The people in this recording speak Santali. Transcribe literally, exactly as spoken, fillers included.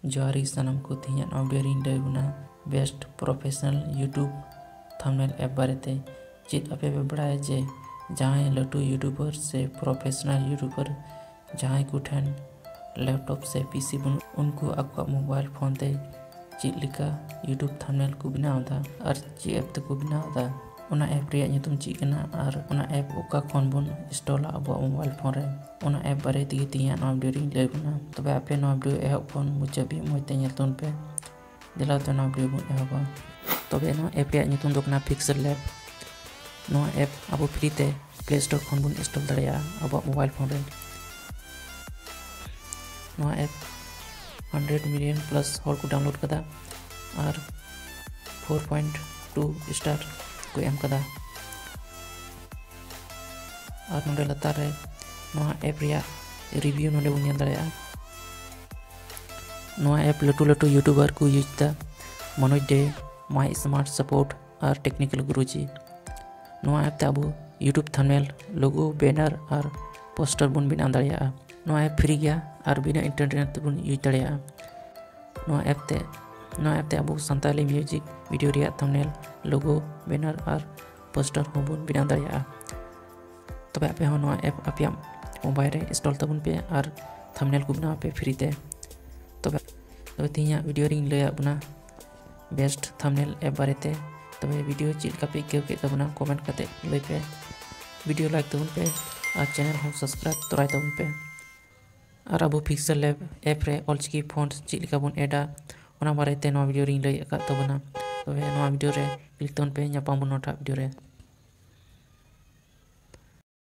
ᱡᱚᱦᱟᱨ ᱜᱮ ᱥᱟᱱᱟᱢ ᱠᱚ, ᱛᱮᱦᱮᱧᱟᱜ ᱱᱚᱣᱟ video ᱨᱤᱧ ᱞᱟᱹᱭ ᱵᱚᱱᱟ best professional YouTube thumbnail app ᱵᱟᱨᱮᱛᱮ᱾ ᱪᱮᱫ ᱟᱯᱮ ᱯᱮ ᱵᱟᱲᱟᱭᱟ ᱡᱮ ᱡᱟᱦᱟᱸᱭ ᱞᱟᱹᱴᱩ YouTuber ᱥᱮ professional YouTuber ᱡᱟᱦᱟᱸᱭ ᱠᱚ ᱴᱷᱮᱱ laptop ᱥᱮ PC ᱵᱟᱹᱱᱩᱜ, ᱩᱱᱠᱩ ᱟᱠᱚᱣᱟᱜ mobile phone ᱛᱮ ᱪᱮᱫ ᱞᱮᱠᱟ YouTube thumbnail ᱠᱚ ᱵᱮᱱᱟᱣ ᱮᱫᱟ ᱟᱨ ᱪᱮᱫ app ᱛᱮᱠᱚ ᱵᱮᱱᱟᱣ ᱮᱫᱟ, ᱚᱱᱟ app ᱨᱮᱭᱟᱜ ᱧᱩᱛᱩᱢ ᱪᱮᱫ ᱠᱟᱱᱟ ᱟᱨ ᱚᱱᱟ app ᱚᱠᱟ ᱠᱷᱚᱱ ᱵᱚᱱ installᱟ ᱟᱵᱚᱣᱟᱜ mobile phone ᱨᱮ, ᱚᱱᱟ app ᱵᱟᱨᱮ ᱛᱮᱜᱮ ᱛᱮᱦᱮᱧᱟᱜ ᱱᱚᱣᱟ video ᱨᱤᱧ ᱞᱟᱹᱭ ᱵᱚᱱᱟ᱾ ᱛᱚᱵᱮ ᱟᱯᱮ ᱱᱚᱣᱟ video ᱮᱦᱚᱵ ᱠᱷᱚᱱ ᱢᱩᱪᱟᱹᱫ ᱦᱟᱹᱵᱤᱡ ᱢᱚᱡᱽ ᱛᱮ ᱧᱮᱞ ᱛᱟᱵᱚᱱ ᱯᱮ᱾ ᱫᱮᱞᱟ ᱛᱚ ᱱᱚᱣᱟ video ᱵᱚᱱ ᱮᱦᱚᱵᱟ᱾ ᱛᱚᱵᱮ ᱱᱚᱣᱟ app ᱨᱮᱭᱟᱜ ᱧᱩᱛᱩᱢ ᱫᱚ ᱠᱟᱱᱟ Pixel Lab᱾ ᱱᱚᱣᱟ app ᱟᱵᱚ free ᱛᱮ Play Store ᱠᱷᱚᱱ ᱵᱚᱱ install ᱫᱟᱲᱮᱭᱟᱜᱼᱟ ᱟᱵᱚᱣᱟᱜ mobile phone ᱨᱮ᱾ ᱱᱚᱣᱟ app hundred million plus ᱦᱚᱲ ᱠᱚ download ᱠᱟᱫᱟ ᱟᱨ four point two star ᱠᱚ ᱮᱢ ᱠᱟᱫᱟ᱾ ᱟᱨ ᱱᱚᱰᱮ ᱞᱟᱛᱟᱨ ᱨᱮ ᱱᱚᱣᱟ app ᱨᱮᱭᱟᱜ review ᱱᱚᱰᱮ ᱵᱚᱱ ᱧᱮᱞ ᱫᱟᱲᱮᱭᱟᱜᱼᱟ᱾ ᱱᱚᱣᱟ app ᱞᱟᱹᱴᱩ ᱞᱟᱹᱴᱩ YouTuber ᱠᱚ use the, Manoj day, My Smart Support R Technical Guruji᱾ ᱱᱚᱣᱟ app ᱛᱮ ᱟᱵᱚ YouTube thumbnail, logo, banner ᱟᱨ poster ᱵᱚᱱ ᱵᱮᱱᱟᱣ ᱫᱟᱲᱮᱭᱟᱜᱼᱟ᱾ ᱱᱚᱣᱟ app free ᱜᱮᱭᱟ ᱟᱨ ᱵᱤᱱᱟᱹ internet ᱛᱮᱵᱚᱱ use ᱫᱟᱲᱮᱭᱟᱜᱼᱟ᱾ ᱱᱚᱣᱟ app ᱛᱮ ᱱᱚᱣᱟ app ᱛᱮ ᱟᱵᱚ ᱥᱟᱱᱛᱟᱞᱤ music video ᱨᱮᱭᱟᱜ thumbnail, logo, banner ᱟᱨ poster ᱦᱚᱸᱵᱚᱱ ᱵᱮᱱᱟᱣ ᱫᱟᱲᱮᱭᱟᱜᱼᱟ᱾ ᱛᱚᱵᱮ ᱟᱯᱮ ᱦᱚᱸ ᱱᱚᱣᱟ app ᱟᱯᱮᱭᱟᱜ mobile ᱨᱮ install ᱛᱟᱵᱚᱱ ᱯᱮ ᱟᱨ thumbnail ᱠᱚ ᱵᱮᱱᱟᱣ ᱯᱮ free ᱛᱮ᱾ ᱛᱚᱵᱮ ᱛᱚᱵᱮ ᱛᱮᱦᱮᱧᱟᱜ video ᱨᱤᱧ ᱞᱟᱹᱭᱟᱫ ᱵᱚᱱᱟ best thumbnail app ᱵᱟᱨᱮᱛᱮ᱾ ᱛᱚᱵᱮ video ᱪᱮᱫ ᱞᱮᱠᱟ ᱯᱮ ᱟᱹᱭᱠᱟᱹᱣ ᱠᱮᱫ ᱛᱟᱵᱚᱱᱟ comment ᱠᱟᱛᱮ ᱞᱟᱹᱭ ᱯᱮ᱾ Video like ᱛᱟᱵᱚᱱ ᱯᱮ ᱟᱨ channel ᱦᱚᱸ subscribe ᱛᱚᱨᱟᱭ ᱛᱟᱵᱚᱱ ᱯᱮ᱾ ᱟᱨ ᱟᱵᱚ Pixel Lab app ᱨᱮ ᱚᱞᱪᱤᱠᱤ font ᱪᱮᱫ ᱞᱮᱠᱟ ᱵᱚᱱ addᱟ, ᱚᱱᱟ ᱵᱟᱨᱮᱛᱮ ᱱᱚᱣᱟ video ᱨᱤᱧ ᱞᱟᱹᱭ ᱟᱠᱟᱫ ᱛᱟᱵᱚᱱᱟ᱾ ᱛᱚᱵᱮ ᱱᱚᱣᱟ video ᱨᱮ click ᱛᱟᱵᱚᱱ ᱯᱮ, ᱧᱟᱯᱟᱢ ᱵᱚᱱ ᱱᱚᱣᱟᱴᱟᱜ video ᱨᱮ᱾